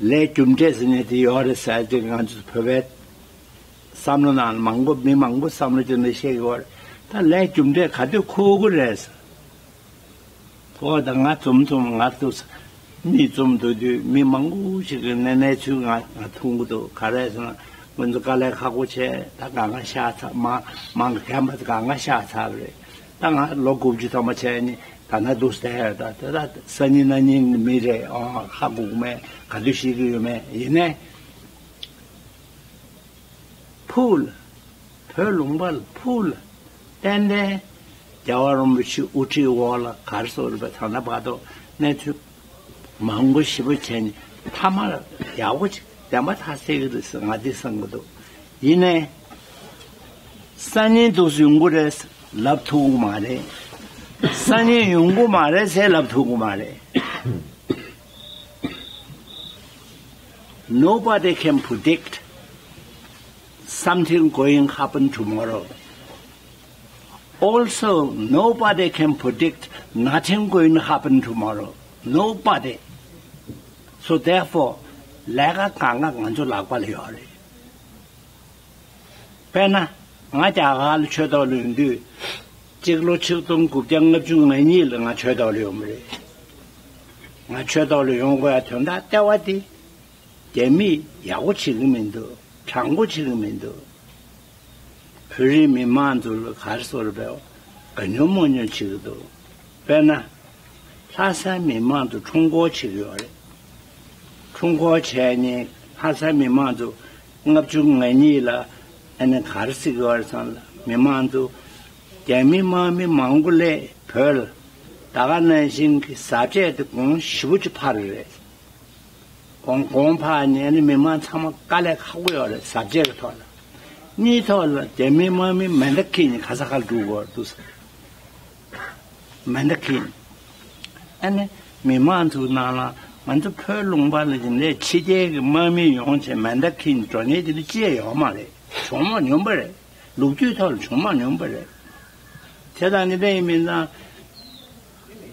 ལས་རྒྱུ་འབྲས་ཟེར་མཁན་དེ་ཡོད་རེད་ཟེར་ཅིག་ང་ཚོ་བོད་པའི་བསམ་བློ་ནང་ལ་མང་པོ་མི་མང་པོ་བསམ་བློ་ཅིག་འདི་བཤད་ཀྱི་ཡོད་རེད། ད་ལས་རྒྱུ་འབྲས་ག་དུས་འཁོར་གྱི་རེད་ཟེར། འོ་ད་ང་འཛོམས་འཛོམས་ང་འདུག་ས་མི་འཛོམས་འདུག་དུས་མི་མང་པོ་ཞིག་གི་གནས་གནས་ཚུལ་ང་ང་མཐོང་གི་འདུག་ག་རེ་ཟེར་ན་ ཁོང་ཚོ་དཀའ་ལས་ཁག་པོ་བྱས། ད་གང་ག་ཤག་ཚར། མ་མང་གི་རྒན་པ་ཚོ་གང་ག་ཤག་ཚར་བ་རེད། ད་ང་ལོ་དགུ་བཅུ་ཐམ་པ་བྱས་ནས་ད་ན་འདུག་བསྡད་ཡོད། ད་དེ་ད་སང་ཉིན་གནངས་ཉིན་མི་རེད། ཨོ་ཧ་གོ་གི་མེད། ག་དུས་ཤེས་ཀྱི་ཡོད་མེད། ཡིན་ནའི་ཕུགས་ལ། བོད་ལུང་པ་ལ་ཕུགས་ལ་ཏན་ཏན་རྒྱལ་བ་རིན་པོ་ཆེ་དབུ་ཁྲིད་འོག་ལ་ག་རེ་ཟེར་དགོས་རེད་པ། ད་ལྟ་བར་དུ་གནས་ཚུལ་མང་པོ་ཞེ་པོ་བྱས་ནས་མཐའ་མར་ཡག་པོ་ཅིག་བདེན་པ་ཐག་བཅད་ཀྱི་རེད་ཟེར་ང་འདི་བསམ་གྱི་འདུག་ཡིན་ནའི་སང་ཉིན་འདུག་སེ་ཡོང་གི་རེད་ལབ་ཐུབ་ཀྱི་མ་རེད། སང་ཉིན་ཡོང་གི་མ་རེད་ཟེར་ལབ་ཐུབ་ཀྱི་མ་རེད། Nobody can predict something going happen tomorrow. Also, nobody can predict nothing going to happen tomorrow. Nobody. So therefore, ལས་ཀ་གང་ག་ང་ཚོ་ལག་པ་ལ་ཡོད་རེད། དཔེར་ན། ང་རྒྱ་གར་ལ་ཆོས་ཐོག་ལ་ཡོང་དུས། གཅིག་ལོ་ཆིག་སྟོང་དགུ་བརྒྱ་ལྔ་བཅུ་ང་གཉིས་ལ་ང་ཆོས་ཐོག་ལ་ཡོང་བ་རེད། ང་ཆོས་ཐོག་ལ་ཡོང་དགོས་ཡ་དོན་དག་ལྟེ་བ་དེ། རྒྱ་མིས་ཡག་པོ་བྱེད་ཀྱི་མི་འདུག་དྲང་པོ་བྱེད་ཀྱི་མི་འདུག་བོད་རིགས་མི་མང་ཚོ་ལ་ག་རེ་ཟེར་དགོས་རེད་པས། དགའ་ཉོ་མོ་ཉོ་བྱེད་ཀྱི་འདུག་དཔེར་ན། ལྷ་སའི་མི་མང་ཚོ་ཁྲོམ་སྐོར་བྱེད་ཀྱི་ཡོད་རེད། ཁྲོམ་སྐོར་བྱས་ནས་ལྷ་སའི་མི་མང་ཚོ་ལྔ་བཅུ་ང་གཉིས་ལ་ཨ་ནི་ག་རེ་ཟེར་གྱི་ཡོད་རེད་ཟེར་ན། མི་མང་ཚོ་རྒྱ་མི་དམག་མི་མང་པོ་སླེབས་བོད་ལ། ད་ག་ནང་བཞིན་གྱི་བཟའ་ཆས་དེ་གོང་ཞེ་པོ་ཅིག་འཕར་རེད། གོང་གོང་འཕར་ནས་ནི་མི་མང་ཚང་མ་དཀའ་ལས་ཁག་པོ་ཡོད་རེད། བཟའ་ཆས་ཀྱི་ཐོག་ལ། གཉིས་ཐོག་ལ་རྒྱ་མི་དམག་མི་མེ་མདའ་འཁྱེར་ནས་ག་ས་ག་ལ་འགྲོ་གི་ཡོད་རེད་འདུག་ཟེར། མེ་མདའ་འཁྱེར་ནས། ཨ་ནི་མི་མང་ཚོའི་ནང་ལ་ང་ཚོ་བོད་ལུང་པ་ལ་ཡིན་ནའི་ཕྱི་རྒྱལ་གྱི་དམག་མི་ཡོང་བྱས་མེ་མདའ་འཁྱེར་ནས་འགྲོ་མཁན་དེ་འདྲ་ཅི་ཡང་ཡོད་མ་རེད། བྱུང་མ་མྱོང་པ་རེད། ལོ་རྒྱུས་ཐོག་ལ་བྱུང་མ་མྱོང་པ་རེད། དེ་དང་འདི་འདྲ་ཡིན་མིན་ན།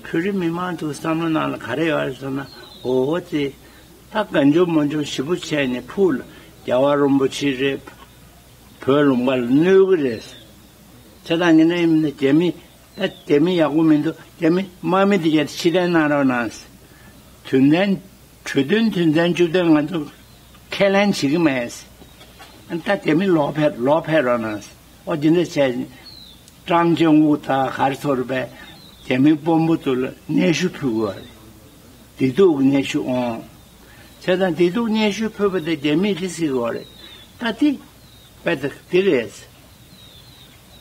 བོད་རིགས་མི་མང་ཚོའི་བསམ་བློ་ནང་ལ་ག་རེ་ཡོད་རེད་ཟེར་ན། འོ་ཙི། ད་དགའ་འཇོམས་མོ་འཇོམས་ཞེ་པོ་བྱས་ནས་ཕུགས་ལ་རྒྱལ་བ་རིན་པོ་ཆེ་རེད། བོད་ལུང་པ་ལ་གནོད་ཀྱི་རེད། དེ་དང་འདི་འདྲ་ཡིན་མིན་ན་རྒྱ་མི། ད་རྒྱ་མི་ཡག་པོ་མི་འདུག་རྒྱ་མི་དམག་མི་དེ་གས་ཕྱིར་འཐེན་གནང་རོགས་གནང་། དོན་ཚན། གྲོས་མཐུན་དོན་ཚན་བཅུ་བདུན་ང་ཚོ་ཁས་ལེན་བྱེད་ཀྱི་མེད། ད་རྒྱ་མི་ལོག་ཕེབས་ལོག་ཕེབས་རོགས་གནང་། ཨོ་དེ་འདྲ་བྱས། ཀྲང་ཅིང་ཝུ་དང་ག་རེ་ཟེར་དགོས་རེད་པས། རྒྱ་མི་དཔོན་པོ་ཚོ་ལ་སྙན་ཞུ་ཕུལ་དགོས་རེད། བདེ་སྡུག་གི་སྙན་ཞུ་འོང་། བྱས་ཙང་བདེ་སྡུག་སྙན་ཞུ་ཕུལ་བ་དེ་རྒྱ་མིས་དེ་ཟེར་དགོས་རེད། ད་དེ། དཔེ་དེ་དེ་རེད།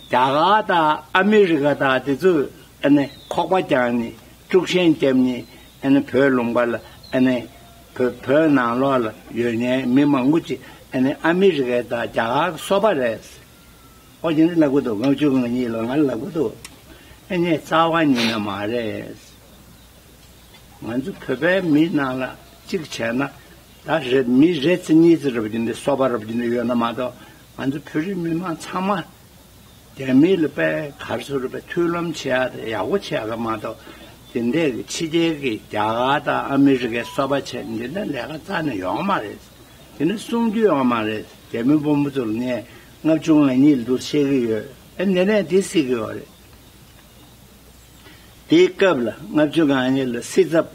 རྒྱ་གར་དང་ཨ་མི་རི་ཀ་དང་དེ་ཚོས་ཨ་ནི་ཁོག་པ་བརྒྱངས་ནས་དཀྲུག་ཤིང་བརྒྱབ་ནས་ཨ་ནི་བོད་ལུང་པ་ལ་ཨ་ནི་བོད་བོད་ནང་ལོགས་ལ་ཡོད་མཁན་མི་མང་པོ་ཅིག་ཨ་ནི་ཨ་མི་རི་ཀ་དང་རྒྱ་གར་གྱི་སོ་པ་རེད། ཨོ་ཡིན་ལབ་གི་འདུག་ལྔ་བཅུ་ང་གཉིས་ལ་ང་ལབ་གི་འདུག་ཨ་ནི་རྩ་བ་ཉིད་ནས་མ་རེད། ང་ཚོ་བོད་པའི་མི་ནང་ལ་གཅིག་བྱས་ན་ད་རེ་མི་རེ་ཙམ་གཉིས་ཙམ་རབ་ཀྱི་འདི་སོ་པ་རབ་ཀྱི་འདི་ཡོད་ན་མ་གཏོགས། ང་ཚོ་བོད་རིགས་མི་མང་ཚང་མ་རྒྱ་མི་ལ་དཔེ་ག་རེ་ཟེར་དགོས་རེད་པས། མཐུན་ལམ་བྱེད་ཡག་དེ་ཡག་པོ་བྱེད་ཡག་མ་གཏོགས། དེ་འདྲའི་ཕྱི་རྒྱལ་གྱི་རྒྱ་གར་དང་ཨ་མི་རི་ཀའི་སོ་པ་བྱས་འདི་འདྲ་ལས་ཀ་རྩ་ནས་ཡོང་མ་རེད། དེ་འདྲ་གསུང་རྒྱུ་ཡོང་མ་རེད། རྒྱ་མི་དཔོན་པོ་ཚོ་ལ་ངས་ལྔ་བཅུ་ང་གཉིས་ལ་འདུག་བཤད་ཀྱི་ཡོད། ཨ་ནི་ནས་འདི་ཟེར་གྱི་ཡོད་རེད། དེའི་སྐབས་ལ་ལྔ་བཅུ་ང་གཉིས་ལ་སྲིད་ཚབ་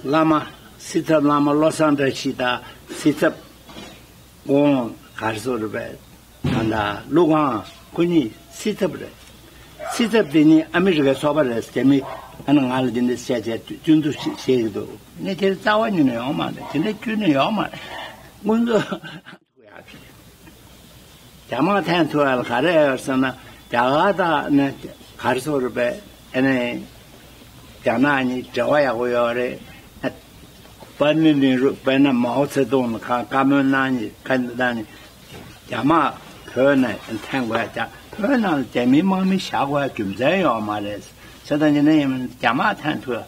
བླ་མ། སྲིད་ཚབ་བླ་མ་བློ་བཟང་བཀྲ་ཤིས་དང་སྲིད་ཚབ་ཀོང་གར་སོ་རུ་བས་ད་ལྟ་ཀླུ་ཁང་ཁོ་གཉིས་སྲིད་ཚབ་རེད། སྲིད་ཚབ་དེ་གཉིས་ཨ་མི་རི་ཀའི་ཚོགས་པ་རེད། རྒྱ་མི་ཨ་ནི་ང་ལ་དེ་འདྲ་བཤད་བྱས་སྐྱོན་འཛུགས་ཤིག་བྱེད་ཀྱི་འདུག་ངས་དེ་རྩ་བ་ཉིད་ནས་ཡོང་མ་རེད། དེ་འདྲ་ཁྱོན་ནས་ཡོང་མ་རེད། དངོས་གཙོ། རྒྱ་དམག་འཐེན་ཐུབ་ཡ་ལ་ག་རེ་ཡོད་ཟེར་ན། རྒྱ་གར་དང་ནི་གར་སོ་རུ་བས་ཨ་ནི་རྒྱ་ནག་གཉིས་འབྲེལ་བ་ཡག་པོ་ཡོད་རེད། པ་ནི་ནི་རུ་དཔེར་ན་མའོ་ཙེ་ཏུང་ལ་ཁ་བཀའ་མོལ་གནང་ནི་ཁ་འདི་དང་ནི་རྒྱ་དམག་བོད་ནས་འཐེན་དགོས་ཡ། རྒྱ་བོད་ནང་ལ་རྒྱ་མིའི་དམག་མི་བཞག་དགོས་ཡ་རྒྱུ་མཚན་ཡོད་མ་རེད། བྱས་ཙང་ཡིན་ན་ཡིན་རྒྱ་དམག་འཐེན་ཐུབ་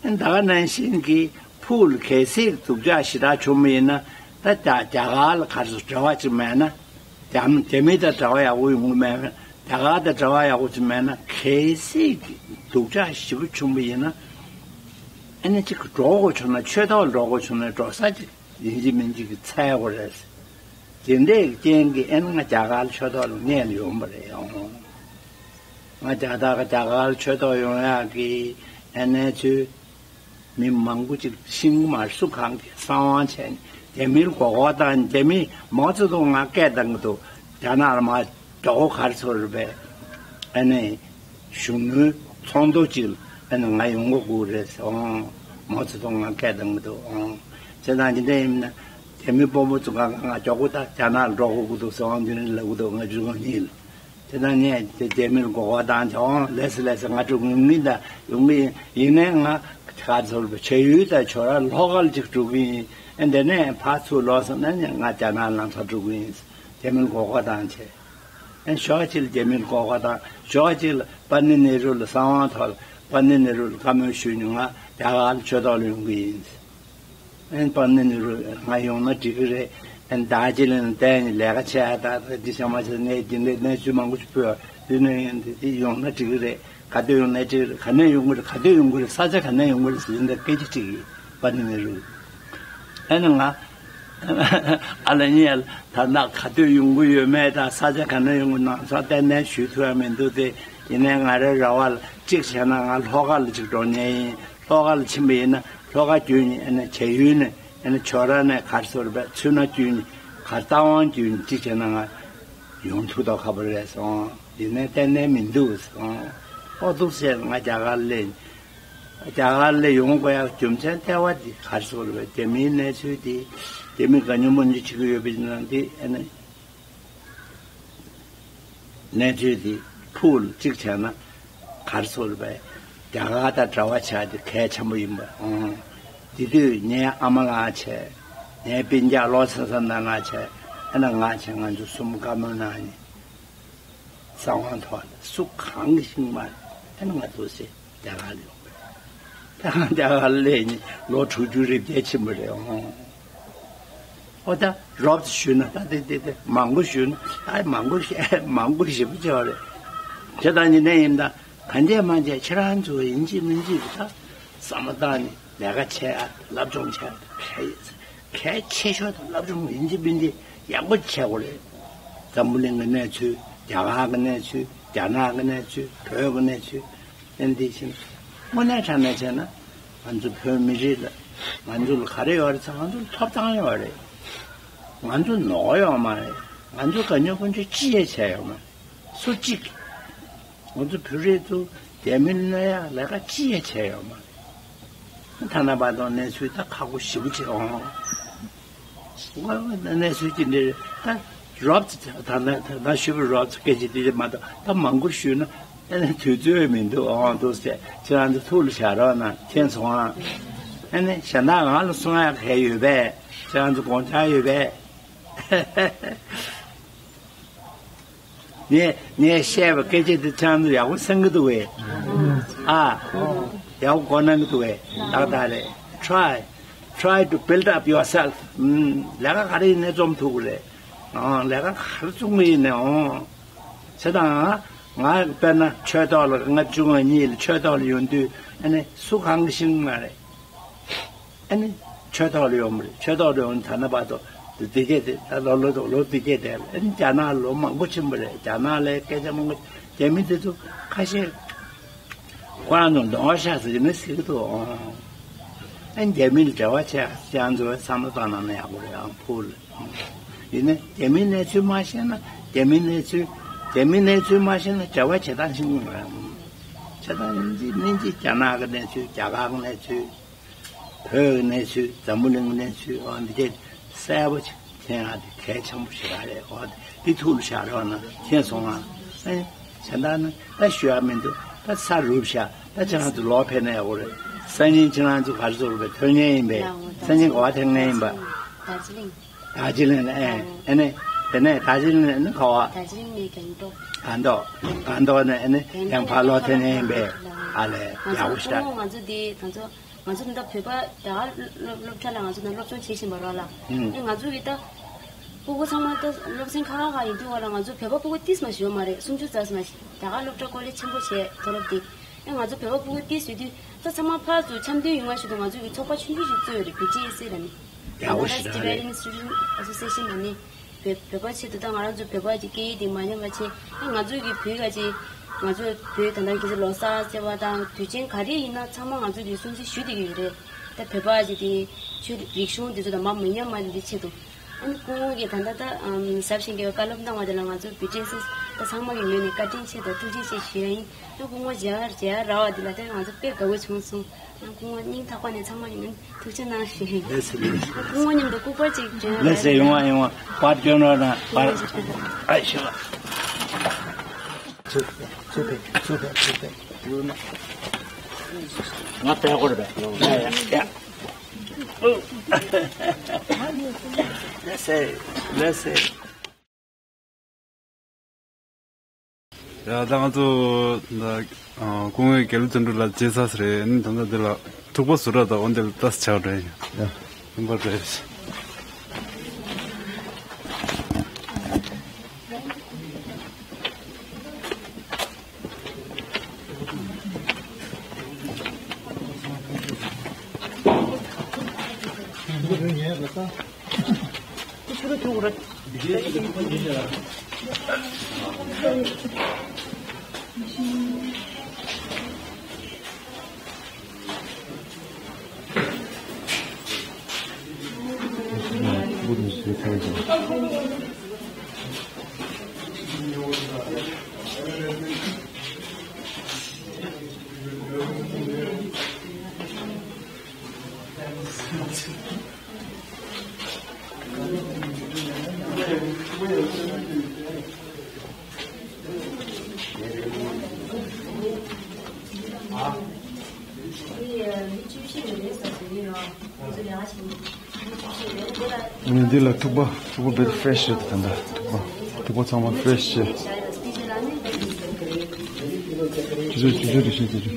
ཡ། ད་ག་ནང་བཞིན་གྱི་ཕུགས་ལ་གལ་སྲིད་སྡུག་ཅག་ཞེ་དྲག་བྱུང་བ་ཡིན་ན། ད་རྒྱ་རྒྱ་གར་ལ་ག་རེ་ཟེར་འབྲེལ་བ་ཅིག་མེད་ན། རྒྱ་རྒྱ་མི་དང་འབྲེལ་བ་ཡག་པོ་ཡོང་གི་མེད། རྒྱ་གར་དང་འབྲེལ་བ་ཡག་པོ་ཅིག་མེད་ན། གལ་སྲིད་ཀྱི་སྡུག་ཅག་ཞེ་པོ་བྱུང་བ་ཡིན་ན། ཨ་ནི་ཅིག་འགྲོ་དགོས་བྱུང་ན། ཆོས་ཐོག་ལ་འགྲོ་དགོས་བྱུང་ན་འགྲོ་ས་ཅིག་ཡིན་གཅིག་མིན་གཅིག་གི་འཚོལ་དགོས་རེད། དེ་འདྲའི་རྐྱེན་གྱིས་ཨ་ནི་ང་རྒྱ་གར་ལ་ཆོས་ཐོག་ལ་གནས་ནས་ཡོང་བ་རེད། ཡོང་། ང་རྒྱ་ད་ག་རྒྱ་གར་ལ་ཆོས་ཐོག་ཡོང་ཡག་གི་ཨ་ནི་ཚུལ། མི་མང་པོ་ཅིག་ཤིང་མ་སུ་གང་གི་གསང་བ་བྱས་ནས་རྒྱ་མིར་མགོ་སྐོར་བཏང་། རྒྱ་མི་མའོ་ཙེ་ཏུང་ང་སྐད་བཏང་གི་འདུག་རྒྱ་ནག་ལ་མ་མགྱོགས་པོ་ག་རེ་ཟེར་རེད་པས། ཨ་ནི་གཞོན་ནུའི་ཚོགས་འདུ་ཅིག་ལ་ཨ་ནི་ང་ཡོང་དགོས་ཀྱི་རེད་ཟེར། ཨོང་། མའོ་ཙེ་ཏུང་ང་སྐད་བཏང་གི་འདུག་ཨོང་། བྱས་ཙང་འདི་འདྲ་ཡིན་ན་རྒྱ་མི་དཔོན་པོ་ཚོ་གང་ག་ང་མགྱོགས་པོ་ད་རྒྱ་ནག་ལ་འགྲོ་དགོས་ཀྱི་འདུག་ཟེར། ཨོང་། འདི་འདྲ་ལབ་ཀྱི་འདུག་ང་ཆུ་ཁང་གཉིས་ལ། དེ་དང་ངས་དེ་རྒྱ་མིར་མགོ་སྐོར་བཏང་བྱས། ཨོང་། ལགས་སོ་ལགས་སོ། ང་འགྲོ་གི་ཡིན་ད། ཡོང་གི་ཡིན། ཡིན་ནའི་ང་ག་ཚོར་བྱ་ཡུལ་དང་ཁྱོད་རང་ལྷོ་ཁ་ལ་ཅིག་འགྲོ་གི་ཡིན། ཨེ་འདི་ནས་ཕར་ཚུར་ལོག་སོང་ན་ནི་ང་རྒྱ་ནག་ནང་ཚུར་འགྲོ་གི་ཡིན། རྒྱ་མིར་མགོ་སྐོར་བཏང་བྱས། ཨེ་ཞོགས་ཅིག་ལ་རྒྱ་མིར་མགོ་སྐོར་བཏང་། ཞོགས་ཅིག་ལ་པ་ནི་ནེ་རུ་ལ་གསང་བ་ཐོག་ལ་པ་ནི་ནེ་རུ་ལ་བཀའ་མོལ་ཞུས་ནས་ང་རྒྱ་གར་ལ་ཆོས་ཐོག་ལ་ཡོང་གི་ཡིན། ཨན་པ་ནི་ནི་རུ་ང་ཡོང་ན་འགྲིག་གི་རེད། ཨན་ད་ཅི་ལན་བསྟན་ནས་ལས་ཀ་བྱས་ད་ད་འདི་ཚང་མ་བྱས་ནས་འདི་འདྲའི་གནས་ཚུལ་མང་པོ་ཞིག་ཕུལ་བ་འདི་ནས་འདི་འདི་ཡོང་ན་འགྲིག་གི་རེད། ག་དུས་ཡོང་ན་འགྲིག་གི་རེད། ག་ནས་ཡོང་གི་རེད། ག་དུས་ཡོང་གི་རེད། ས་ཆ་ག་ནས་ཡོང་གི་རེད་ཟེར་འདི་སྐད་ཆ་དྲིས་ཀྱི་པ་ནི་ནི་རུ། ཨན་ང་ཨ་ལ་ཉལ་ད་ན་ག་དུས་ཡོང་གི་ཡོད་མེད་ད་ས་ཆ་ག་ནས་ཡོང་གི་ནང་ཚང་ཏན་ཏན་ཞུ་ཐུབ་ཡ་མི་འདུག་སྟེ། ཡིན་ནའི་ང་རའི་རེ་བ་ལ་གཅིག་བྱས་ན་ང་ལྷོ་ཁ་ལ་གཅིག་འགྲོ་མཁན་ཡིན། ལྷོ་ཁ་ལ་ཕྱིན་པ་ཡིན་ན་ལྷོ་ཁ་བརྒྱུད་ནས་ཨ་ནི་བྱ་ཡུལ་ནས་ཨ་ནི་ཆོས་ར་ནས་གར་སོར་བས་ཚུལ་ན་བརྒྱུད་ནས་གར་རྟ་དབང་བརྒྱུད་ནས་གཅིག་བྱས་ན་ང་ཡོང་ཐུབ་དོ་ཁ་པོ་རེད་སོང་། ཡིན་ནའི་ཏན་ཏན་མི་འདུག་སོང་། ཨོ་འདུག་ཟེར་ང་རྒྱ་གར་སླེབས། རྒྱ་གར་ལ་ཡོང་དགོས་ཡག་རྒྱུ་མཚན་ལྟེ་བ་འདི་གར་སོར་བས་རྒྱ་མིའི་གནས་ཚུལ་འདི་རྒྱ་མི་དགའ་ཉོ་མོ་ཉོ་བྱེད་ཀྱི་ཡོད་པའི་ནང་འདི་ཨ་ནི། གནས་ཚུལ་དེ་ཕུགས་ལ་གཅིག་བྱས་ན་གར་སོང་བས་རྒྱ་གར་དང་འབྲེལ་བ་ཆགས་ཏེ་གལ་ཆེན་པོ་ཡིན་པ། ཨང་། དེ་དུས་ངའི་ཨ་མ་ལགས་བྱས། ངའི་སྤུན་ཀྱག་བློ་བཟང་བསམ་གཏན་ལགས་བྱས། ཨ་ན་ང་བྱས་ང་ཚོ་གསུམ་བཀའ་མོལ་གནང་ནས་གསང་བ་ཐོག་ལ་སུ་གང་གི་ཤིང་མ་ཨ་ན་ང་ཚོ་ཟེར། རྒྱ་གར་ལ་ཡོང་བས། ད་ང་རྒྱ་གར་སླེབས་ནས་ལོ་དྲུག་ཅུ་རེ་བརྒྱད་ཕྱིན་པ་རེད། ཨོ། ཨོ་ད་རོབ་ཙམ་ཞུས་ན་ད་དེ་དེ་དེ་མང་པོ་ཞུས་ན་ད་མང་པོ་ཞེ་མང་པོ་ཞེ་པོ་ཅིག་ཡོད་རེད། དེ་ད་ཉིན་ནས་ཡིན་ད་གང་བྱས་མང་བྱས་ཁྱེད་རང་ཚོ་ཡིན་གཅིག་མིན་གཅིག་ད་བསམ་བློ་བཏང་ནས་ལས་ཀ་བྱས་ཨ་སློབ་སྦྱོང་བྱས་ད་གལ་གལ་ཆེ་ཤོས་དང་སློབ་སྦྱོང་ཡིན་གཅིག་མིན་གཅིག་ཡག་པོ་བྱེད་དགོས་རེད། འཛམ་བུ་གླིང་གི་གནས་ཚུལ། རྒྱ་གར་གྱི་གནས་ཚུལ། རྒྱ་ནག་གི་གནས་ཚུལ། བོད་ཀྱི་གནས་ཚུལ། ཨེ་འདི་བཞིན་དངོས་གནས་དྲང་གནས་བྱས་ན་ང་ཚོ་བོད་མི་རིགས་ལ་ང་ཚོ་ལ་ག་རེ་ཡོད་རེད་ཟེར། ང་ཚོ་ལ་ཐོབ་ཐང་ཡོད་རེད། ང་ཚོ་ནོར་ཡོད་མ་རེད། ང་ཚོ་དགའ་ཉོ་ཀུན་སྤྱོད་ཅི་ཡང་བྱས་ཡོད་མ་རེད། སུ་གཅིག་ང་ཚོ་བོད་རིགས་ཚོ་རྒྱ་མི་གནོད་ཡག་ལས་ཀ་ཅི་ཡང་བྱས་ཡོད་མ་རེད། ཐ་ན་བར་དུ་གནས་ཚུལ་ད་ཁག་པོ་ཞེ་པོ་ཅིག་འོང་། གནས་ཚུལ་ཅི་འདྲ་ད་རོབ་ཙམ་ད་ད་ད་ཞུ་བ་རོབ་ཙམ་སྐད་ཆ་དེ་མ་གཏོགས་ད་མང་པོ་ཞུས་ན་ཨ་ནི་དུས་ཚོད་མི་འདུག་ཨང་འདུག་ཟེར། ཁྱེད་རང་ཚོ་ཐུགས་ལ་བཞག་རོགས་གནང་། མཁྱེན་སོང་ཨང་། ཨ་ནི་གཞན་དག་ང་ལ་གསུང་ཡག་ག་ཡོད་པས། ཁྱེད་རང་ཚོ་དགོངས་འཆར་ཡོད་པས། ངས་ངས་བཤད་པའི་སྐད་ཆ་དེ་ཁྱེད་རང་ཚོ་ཡག་པོ་གསན་གྱི་འདུག་གས། ཨ། ཡག་པོ་གོ་གནང་གི་འདུག་གས། ཏག་ཏག་རེད། Try try to build up yourself. ཨུམ། ལས་ཀ་ག་རེ་ཡིན་ནའི་རྩོམ་ཐུབ་ཀྱི་རེད། ཨང་། ལས་ཀ་ག་རེ་རྩོམ་གྱི་ཡིན་ནའི་ཨང་། བྱས་ཙང་ང་དཔེར་ན་ཆོས་ཐོག་ལ་ལྔ་བཅུ་ང་གཉིས་ལ་ཆོས་ཐོག་ལ་ཡོང་དུས་ཨ་ནི་སུ་གང་གི་ཤེས་ཀྱི་མ་རེད། ཨ་ནི་ཆོས་ཐོག་ལ་ཡོང་བ་རེད། ཆོས་ཐོག་ལ་ཡོང་ད་ནས་བར་དུ་འདི་སྐད་དེ་ད་ལོ་ལོ་ལོ་འདི་སྐད་དེ་ཨ་ནི་རྒྱ་ནག་ལོ་མང་པོ་ཕྱིན་པ་རེད། རྒྱ་ནག་ལ་སྐད་ཆ་མང་པོ། རྒྱ་མི་དེ་ཚོ་ཁ་ཤས་ཁོ་རང་ཚོ་གདོང་བ་ཤ་ཟེར་གྱི་མི་ཟེར་གྱི་འདུག་ཨང་། ཨ་ནི་རྒྱ་མི་ལ་འབྲེལ་བ་བྱས་ཁྱེད་རང་ཚོ་བསམ་བློ་བཏང་གནང་ན་ཡག་པོ་རེད་ཨང་། ཕུགས་ལ། ཡིན་ན་རྒྱ་མིའི་གནས་ཚུལ་མ་ཤེས་ན་རྒྱ་མིའི་གནས་ཚུལ། རྒྱ་མིའི་གནས་ཚུལ་མ་ཤེས་ན་འབྲེལ་བ་བྱེད་སྟངས་ཤེས་ཀྱི་མ་རེད། བྱེད་སྟངས་ཡིན་གཅིག་མིན་གཅིག་རྒྱ་ནག་གི་གནས་ཚུལ། རྒྱ་གར་གྱི་གནས་ཚུལ། བོད་ཀྱི་གནས་ཚུལ། འཛམ་བུ་གླིང་གི་གནས་ཚུལ། འོ་འདི་གས་གསལ་པོ་ཅིག་མཁྱེན་ཡག་དེ་གལ་ཆེན་པོ་ཞིག་རེད། འོ་འདི་ཐུགས་ལ་བཞག་རོགས་གནང་། མཁྱེན་སོང་ང་། ཨེ། གཞན་དག་ནི་ད་ཞུ་ཡག་མི་འདུག་ད་ས་རུབ་ཤག་ད་ཁྱེད་རང་ཚོ་ལོག་ཕེབས་ན་ཡག་པོ་རེད། སང་ཉིན་ཁྱེད་རང་ཚོ་ག་རེ་ཟེར་རུ་བའི་ཐོན་མཁན་ཡིན་པས། སང་ཉིན་ག་པར་ཐོན་མཁན་ཡིན་པ། རྡོ་རྗེ་གླིང་། རྡོ་རྗེ་གླིང་ལ། ཨེ། ཨེ་ནས་དེ་ནས་རྡོ་རྗེ་གླིང་ལ་ནི་ག་པར། རྡོ་རྗེ་གླིང་ནས་སྒང་ཏོག་སྒང་ཏོག་སྒང་ཏོག་ནས་ཨེ་ནས་ཡང་ཕར་ལོག་ཐོན་མཁན་ཡིན་པས། ཨ་ལས། ཡག་པོ་ཞེ་དྲག་ང་ཚོ་འདི་ང་ཚོ་ང་ཚོ་འདི་ལྟ་བོད་པ་རྒྱ་གར་སློབ་སློབ་གྲྭ་ལ་ང་ཚོ་ནང་སློབ་སྦྱོང་བྱེད་བཞིན་པ་རོགས་ལ། ཨེ་ང་ཚོ་གི་ད་སྤུ་གུ་ཚང་མ་ད་སློབ་ཚན་ཁག་ཁག་ཡིན་དུས་བ་ལ་ང་ཚོ་བོད་པ་སྤུ་གུ་ཏིས་མ་ཞིག་ཡོད་མ་རེད། སུམ་ཅུ་རྩ་ཙམ་ཞིག་རྒྱ་གར་སློབ་གྲྭ་ཀོ་ལེ་ཇི་ཆེན་པོ་བྱས་མཐོ་སློབ་འདི། ཨེ་ང་ཚོ་བོད་པ་སྤུ་གུ་ཏིས་ཡོད་དུས་ད་ཚང་མ་ཕར་ཚུར་འཆམ་མཐུན་ཡོང་བ་ཞིག་ཏུ་ང་ཚོ་གི་ཚོགས་པ་ཆུང་ཆུང་ཞིག་བཙུགས་ཡོད་རེད། བི་ཊི་ཨེ་སི་ཨེ་ལ་ནི། ཡག་པོ་ཞིག་རེད། Bangladesh Student Association ལ་ནི་བོད་བོད་པ་ཆེད་དུ་ད་ང་རང་ཚོ་བོད་པ་གི་སྐད་ཡིག་དེ་མ་ཉམས་པ་བྱས། ཨེ་ང་ཚོ་གི་བོད་ཀྱི་ ང་ཚོ་བོད་ད་ལྟ་ཁྱེད་ཚོ་ལོ་གསར་ཟེར་བ་དང་དུས་ཆེན་ག་རེ་ཡིན་ན་ཚང་མ་ང་ཚོ་འདི་སྲུང་བརྩི་ཞུ་བསྡད་ཀྱི་ཡོད་རེད། ད་བོད་པ་ཅིག་དེ་ཆོས་རིག་གཞུང་འདི་ཚོ་དང་མ་མི་ཉམས་པ་འདི་ཆེད་དུ། ཨ་ནི་སྐུ་ངོ་གིས་ད་ལྟ་ད་ཨམ་ཟབ་ཞིང་རྒྱས་པའི་བཀའ་སློབ་གནང་བ་དེ་ལ་ང་ཚོ་བི་ཊི་ཨེས་ཨེས་ད་ཚང་མ་གི་ངོས་ནས་བཀའ་དྲིན་ཆེ་དང་ཐུགས་རྗེ་ཆེ་ཞུ་ཡ་ཡིན། ཨ་སྐུ་ངོ་མཇལ་མཇལ་རག་པ་འདི་ལ་ད་ང་ཚོ་དཔེ་དགའ་པོ་བྱུང་སོང་། ཨ་སྐུ་ངོ་སྙིང་ཐག་པ་ནས་ཚང་མ་གི་ངོས་ནས་ཐུགས་རྗེ་གནང་ཞུ་ཡ་ཡིན། ལགས་སོ་ལགས་སོ། ཨ་སྐུ་ངོ་མཉམ་དུ་སྐུ་པར་ཅིག་སྒྲོན་ཡ་ལགས་སོ། ཡོང་བ་ཡོང་བ་པར་སྐྱོན་རོགས་གནང་པར། ཨ་ཤི་བ། ཚུགས་ཚུགས་ཚུགས་ཚུགས་ཚུགས། ང་ལྟ་དགོས་རེད་པས། ཡ་ཡ་ཡ། ལགས་སེ། ལགས་སེ། ཡ་ད་ང་ཚོ་ད་སྐུ་ངོ་དགེ་ལེགས་བརྩོན་འགྲུས་ལགས་མཇལ་ཚར་རེད། ཨ་ནི་ད་ལྟ་འདི་ལ་ཐུག་པ་བཟོ་ར་ད་འོ་འདི་ལ་ལྟ་ཆགས་རེད། ཡ། ཡིན་པ་རེད། ཨ་ནི་འདི་ལ་ཐུག་པ་ཐུག་པ་very fresh རེད། ད་ལྟ་ཐུག་པ་ཐུག་པ་ཚང་མ་fresh རེད། ཁྱེད་ཚོ་ཁྱེད་ཚོ་རེ་ཞིག་དེ་རེད།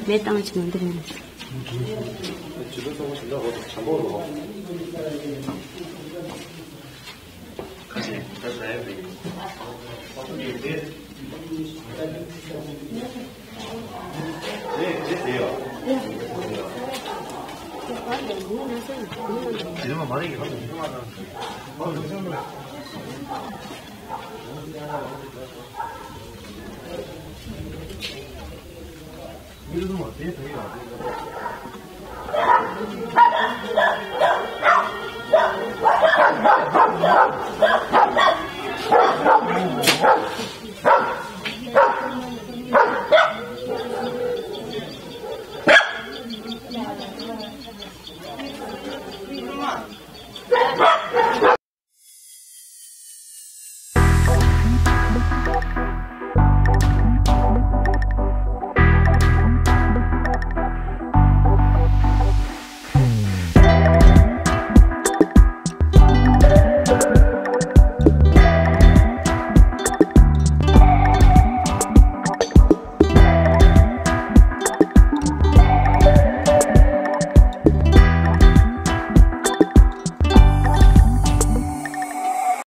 མེ་བཏང་བྱས་ནས་འདི་རེད།